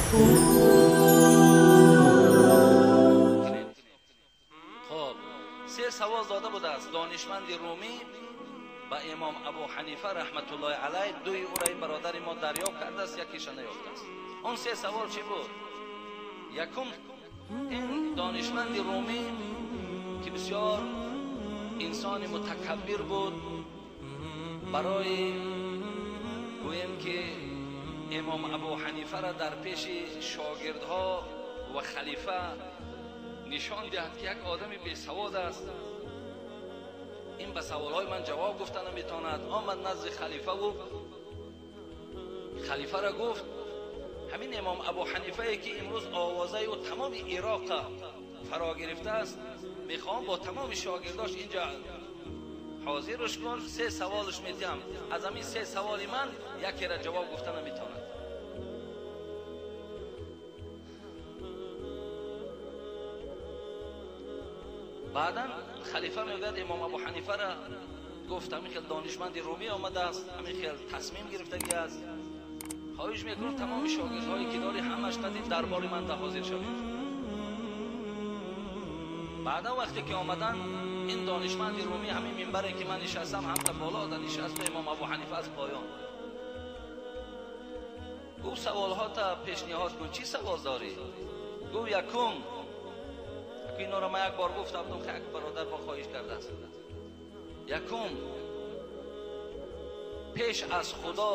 Хуб, се савол дода будааст донишманди румӣ ба имом Абу Ҳанифа раҳматуллоҳи алайҳ. Дуи ӯро ин бародари мо дарёфт кардааст, якеша наёфтааст. Он се савол чӣ буд? Якум, ин донишманди румӣ ки бисёр инсони мутакаббир буд, барои гӯем ки имом Абу Ҳанифаро дар пеши шогирдҳо ва халифа нишон диҳад ки як одами бесавод аст, ин ба саволҳои ман ҷавоб гуфта наметавонад. Омад назди халифаву халифаро гуфт: ҳамин имом Абу Ҳанифае ки имрӯз овозаи ӯ тамоми Ироқро фаро гирифтааст, мехоҳам бо тамоми шогирдош инҷа ҳозирш кун, се саволш метиҳам, аз ҳамин се саволи ман якеро ҷавоб гуфта наметавонад. Баъдан халифа мегӯяд имом Абу Ҳанифаро гуфт: ҳамин хел донишманди румӣ омадааст, ҳамин хел тасмим гирифтагӣ аст, хоҳиш мекунам тамоми шогирдҳое ки дорӣ ҳамаш қадим дарбори ман ҳозир шавед. Баъдан вақте ки омадан, ин донишманди румӣ ҳамин минбаре ки ман нишастам ҳамта боло да нишаст ва имом Абу Ҳанифа аз поён. Гуфт: саволҳота пешниҳод кун, чӣ савол дорӣ? Гуфт: якум, инора ман як бор гуфтам, як бародар бо хоҳиш кардааст. Якум, пеш аз Худо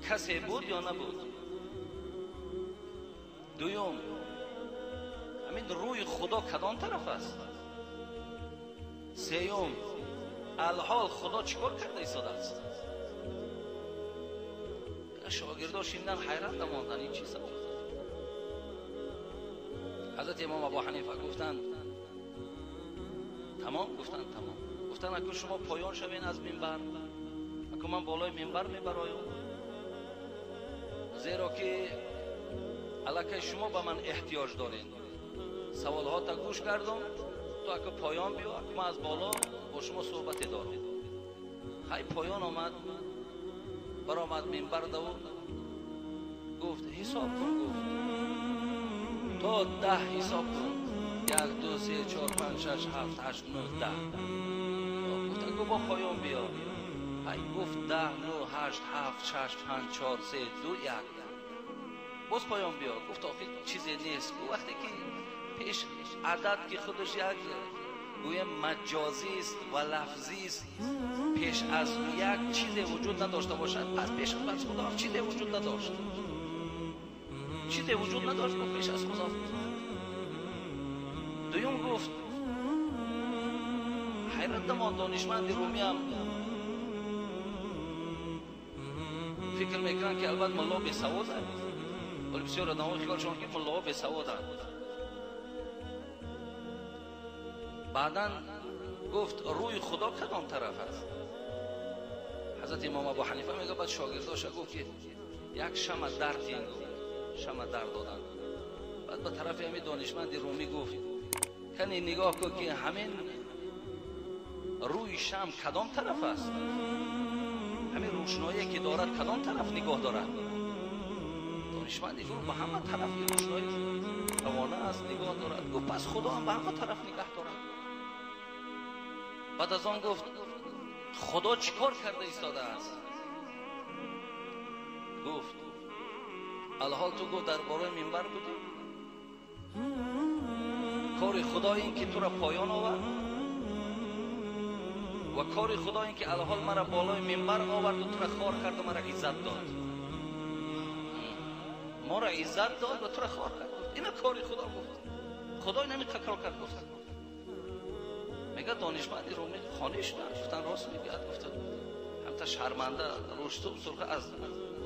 касе буд ё набуд? Дуюм, ҳамин рӯи Худо кадом тараф аст? Сеюм, алҳол Худо чӣ кор карда истодааст? Шогирдо шиндан ҳайрат намонданд, ин чӣ савол? Ҳазрати имом Абу Ҳанифа гуфтанд: тамом? Гуфтанд: тамом. Гуфтанд: акун шумо поён шавен аз минбар, акун ман болои минбар мебароям, зеро ки аллакай шумо ба ман эҳтиёҷ доред. Саволҳота гӯш кардум, ту аку поён биё, аку ман аз боло бо шумо суҳбате дорам. Ҳай поён омад, баромад минбар даву гуфт: ҳисоб кун. Гуфт: то 10 ҳисоб кун. 1 2 3 4 5 6 7 8 9 10. Гуфт: аку бо поён биё. Ҳай гуфт: 10 9 8 7 6 5 4 3 2 1. Боз поён биё. Гуфт: охир чизе нест. Гуфт: вақте ки пеш адад ки худаш як гӯем маҷозист ва лафзист, пеш аз як чизе вуҷуд надошта бошад, пас пеш аз Худо чизе вуҷуд надошт. Чизе вуҷуд надошт, гуфт пеш аз Худо. Дуюм гуфт: ҳайрат намонд донишманди румӣ ҳам фикр мекунанд ки албат мулло бесавод аст. Вале бисёр одамҳо хиёлшон ки муллоҳо бесаводанд. Баъдан гуфт: рӯи Худо кадом тараф аст? Ҳазрати имом Абу Ҳанифа мегӯяд, баъд шогирдоша гуфт ки як шама дар дин, гуфт шама дар доданд. Баъд ба тарафи ҳамин донишманди румӣ гуфт: кани нигоҳ кун ки ҳамин рӯи шам кадом тараф аст? Ҳамин рӯшноие ки дорад кадом тараф нигоҳ дорад? Донишманди гуфт: ба ҳама тараф ин рӯшноӣ равона аст, нигоҳ дорад. Гуфт: пас Худо ҳам ба ҳама тараф нигоҳ дорад. Баъд аз он гуфт: Худо чӣ кор карда истодааст? Гуфт: алҳол ту гуфт дар бораи минбар будӣ, кори Худо ин ки тура поён овард ва кори Худо ин ки алҳол мара болои минбар оварду тура хор карду мара иззат дод. Мора иззат дод ва тура хор кард. Ина кори Худо гуфт. Худо инами такрор кард гуфт. Мегӯяд донишманди румӣ хониш шуданд, гуфтанд рост мегӯяд. Гуфтанд ҳамта шарманда рӯшту сурха аз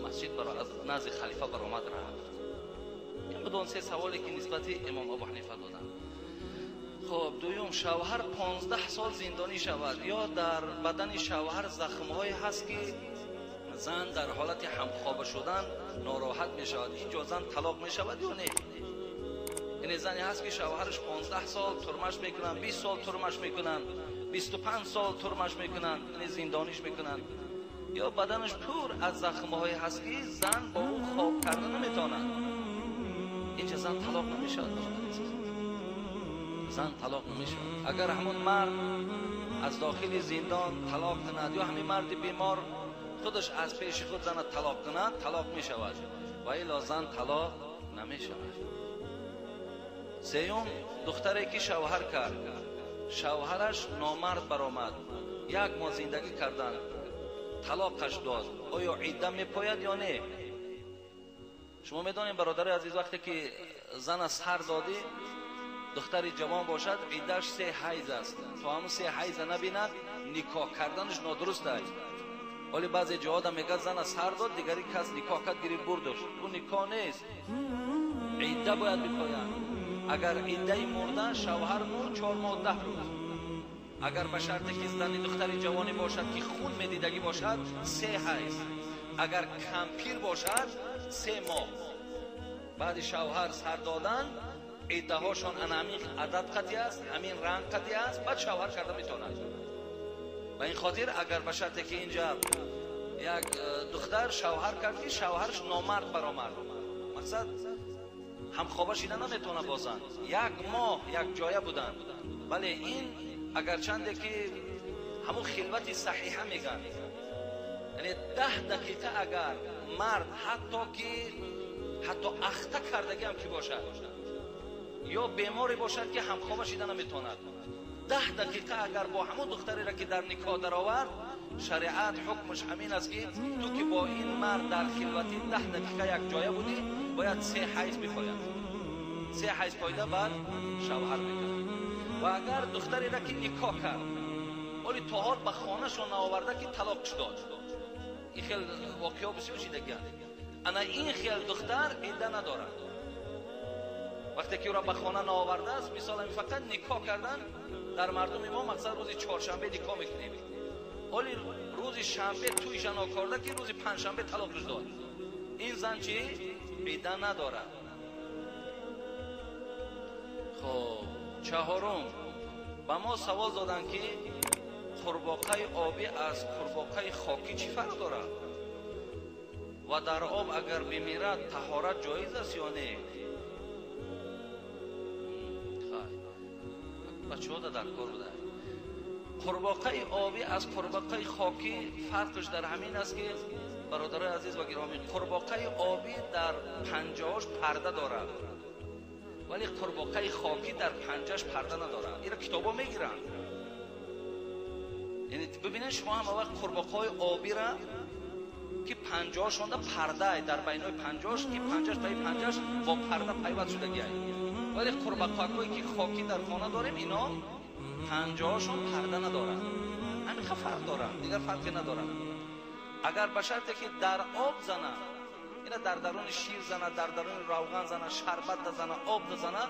масҷид аз назди халифа баромад рафт. Ин буд он се саволе ки нисбати имом Абу Ҳанифа доданд. Хуб, дуюм, шавҳар 15 сол зиндонӣ шавад ё дар бадани шавҳар захмҳое ҳаст ки зан дар ҳолати ҳамхоба шудан нороҳат мешавад, инҷо зан талоқ мешавад ё не? Яъне зане ҳаст ки шавҳараш 15 сол турмаш мекунанд, 20 сол турмаш мекунанд, 25 сол турмаш мекунанд, яъне зиндониш мекунанд. ё баданаш пур аз захмҳое ҳаст ки зан бо ӯ хоб карда наметавонад. Инҷа зан талоқ намешавад. Зан талоқ намешавад. Агар ҳамон мард аз дохили зиндон талоқ кунад ё ҳамин марди бемор худаш аз пеши худ зана талоқ кунад, талоқ мешавад ва илло зан талоқ намешавад. Сеюм, духтаре ки шавҳар кард, шавҳараш номард баромад, як моҳ зиндагӣ карданд, талоқаш дод, оё идда мепояд ё не? Шумо медонед, бародари азиз, вақте ки зана сар додӣ, духтари ҷавон бошад, иддаш 3 ҳайз аст. То ҳамун 3 ҳайза набинад, никоҳ карданаш нодуруст аст. Ҳоле баъзе ҷоҳода мегӯяд зана сар дод, дигари кас никоҳ кард, гирифт бурдаш. Ӯ никоҳ нест, идда бояд бипояд. Агар иддаи мурда, шавҳар мурд 4 моҳ 10 рӯз. Агар ба шарте ки зани духтари ҷавоне бошад ки хун медидагӣ бошад, 3 ҳайз. Агар кампир бошад, 3 моҳ. Баъди шавҳар сар додан, иддаҳошон ана ҳамин адад қатъи аст, ҳамин ранг қатъи аст, баъд шавҳар карда метавонад. Ба ин хотир агар ба шарте ки инҷа як духтар шавҳар кард ки шавҳараш номард баромад, мақсад ҳамхоба шида наметавонад бо зан, 1 моҳ як ҷоя буданд. Бале, ин агарчанде ки ҳамун хилвати саҳиҳа мегӯянд, яъне 10 дақиқа агар мард ҳатто ки ҳатто ахта кардагиам ки бошад ё беморе бошад ки ҳамхоба шида наметавонад, 10 дақиқа агар бо ҳамон духтареро ки дар никоҳ даровард, шариат ҳукмаш ҳамин аст ки ту ки бо ин мард дар хилватӣ 10 дақиқа як ҷоя будӣ, бояд 3 ҳайз бипояд. 3 ҳайз поида баъд шавҳар мекард. Ва агар духтареро ки никоҳ кард, оли то ҳол ба хонашон наоварда ки талоқш дод, ин хел воқеаҳо бисёр шидагианд. Ана ин хел духтар идда надорад. Вақте ки ӯро ба хона наовардааст, мисол ҳамин фақат никоҳ кардан, дар мардуми мо мақсад рӯзи чоршанбе никоҳ мекунем, оли рӯзи шанбе тӯйша нокорда ки рӯзи панҷшанбе талоқш дод, ин зан чӣ? Идда надорад. Хоб, чаҳорум, ба мо савол доданд ки қурбоқаи обӣ аз қурбоқаи хокӣ чӣ фарқ дорад ва дар об агар бимирад таҳорат ҷоиз аст ё не? Бачаҳода дар кор буда. Қурбоқаи обӣ аз қурбоқаи хокӣ фарқш дар ҳамин аст ки, бародарои азиз ва гиромӣ, қурбоқаи обӣ дар панҷаҳош парда дорад, вале қурбоқаи хокӣ дар панҷаш парда надорад. Инро китобҳо мегиранд. Яъне бибинед, шумо ҳама вақт қурбоқаҳои обира ки панҷаҳошонда парда дар байнои панҷаҳош, ки панҷаш ба панҷаш бо парда пайваст шудагиай. Вале қурбоқаҳое ки хокӣ дар хона дорем, ино панҷаҳошон парда надоранд. Ҳамин фарқ доранд, дигар фарқе надоранд. Агар ба шарте ки дар об зана, ина дар даруни шир зана, дар даруни равған зана, шарбат зана, об зана,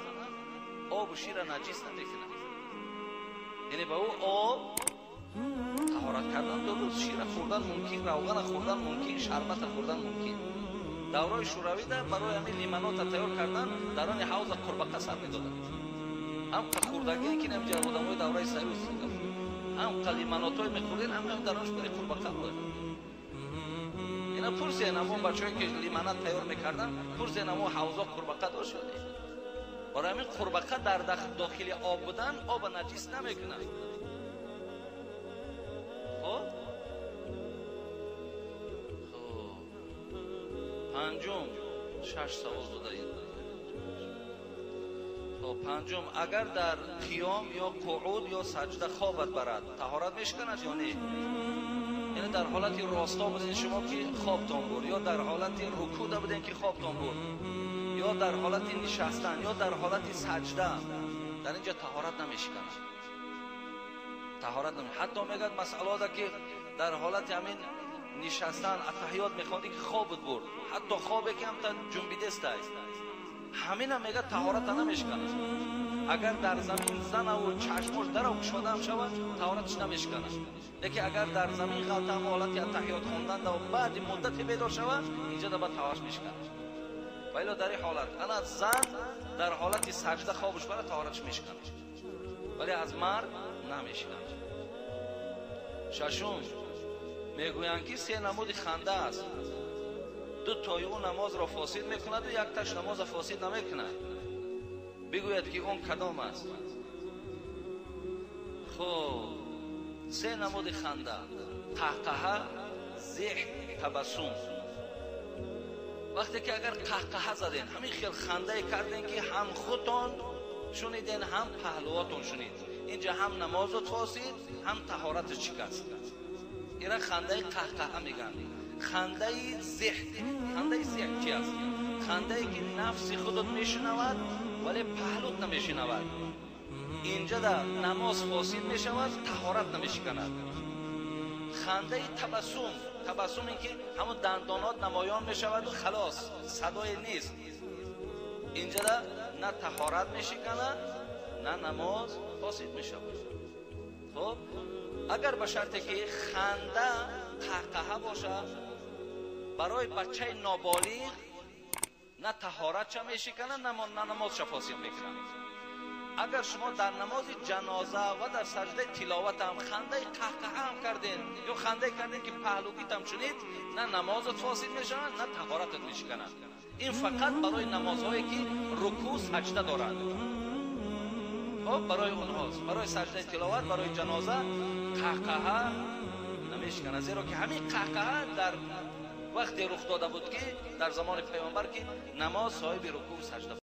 обу шира наҷис намекунад. Яъне ба ӯ об таҳорат кардан дуруст, шира хӯрдан мумкин, равғана хӯрдан мумкин, шарбата хӯрдан мумкин. Давраи шӯравида барои ҳамин лимонота тайёр кардан даруни ҳавза қурбақа сар медоданд. Ҳам хӯрдагие ки намҷа одамои давраи союз ҳам лимонотҳое мехӯрден, ҳам дарунаш барои қурбақа буд. Ина пурсен ҳамон бачаҳое ки лимонад тайёр мекарданд, пурсен ҳамон ҳавзо қурбақа дошт ё не? Барои ҳамин қурбақа дар дохили об будан оба наҷис намекунад. Хоб, панҷум, 6 савол додаед. Хоб, панҷум, агар дар қиём ё қуъуд ё саҷда хобат барад, таҳорат мешиканад ё не? Яъне дар ҳолати росто будед шумо ки хобтон бурд, ё дар ҳолати рукуда будед ки хобтон бурд, ё дар ҳолати нишастан, ё дар ҳолати саҷда, дар инҷа таҳорат намешиканад. Таҳорат намешиканад. Ҳатто мегӯяд масъалаода ки дар ҳолати ҳамин нишастан аттаҳиёт мехондӣ ки хобат бурд, ҳатто хобе ки ҳамта ҷунбидест аст, ҳамина мегӯяд таҳората намешиканад. Агар дар замин занаву чашмош дарав кушода ҳам шавад, таҳораташ намешиканад. Лекин агар дар замин ғалта ҳам ҳолати аттаҳиёт хондан да баъди муддате бедор шавад, инҷа да баъд таҳорат мешиканад. Ва илло дар ин ҳолат ана зан дар ҳолати саҷда хобаш барад, таҳораташ мешиканад, вале аз мард намешиканад. Шашум, Мегӯянд ки се намуди ханда аст. Ду тои ӯ намозро фосид мекунаду якташ намозро фосид намекунад. Бигӯяд ки он кадом аст? Хуб, се намуди ханда: қаҳқаҳа, зеҳ, табассум. Вақте ки агар қаҳқаҳа заден, ҳамин хел хандае карден ки ҳам худтон шуниден, ҳам паҳлувотон шунид, инҷа ҳам намозот фосид, ҳам таҳоратат шикаст. Ира хандаи қаҳқаҳа мегӯянд. Хандаи зеҳ, хандаи зеҳ чи аст? Хандае ки нафси худат мешунавад, вале паҳлут намешунавад. Инҷа да намоз фосид мешавад, таҳорат намешиканад. Хандаи табассум, табассум ин ки ҳамон дандонот намоён мешаваду халос, садое нест. Инҷа да на таҳорат мешиканад, на намоз фосид мешавад. Хуб, агар ба шарте ки ханда қаҳқаҳа бошад, барои бачаи ноболиғ на таҳоратша мешиканад, на намозша фосид мекунад. Агар шумо дар намози ҷаноза ва дар саҷдаи тиловат ҳам хандаи қаҳқаҳа ҳам карден ё хандае карден ки паҳлугитам шунид, на намозат фосид мешавад, на таҳоратат мешиканад. Ин фақат барои намозҳое ки рукӯъ, саҷда доранд. Хуб, барои онҳост. Барои саҷдаи тиловат, барои ҷаноза қаҳқаҳа намешиканад, зеро ки ҳамин қаҳқаҳа дар вақте рух дода буд ки дар замони паёмбар ки намоз соҳиби рукӯъ, саҷда.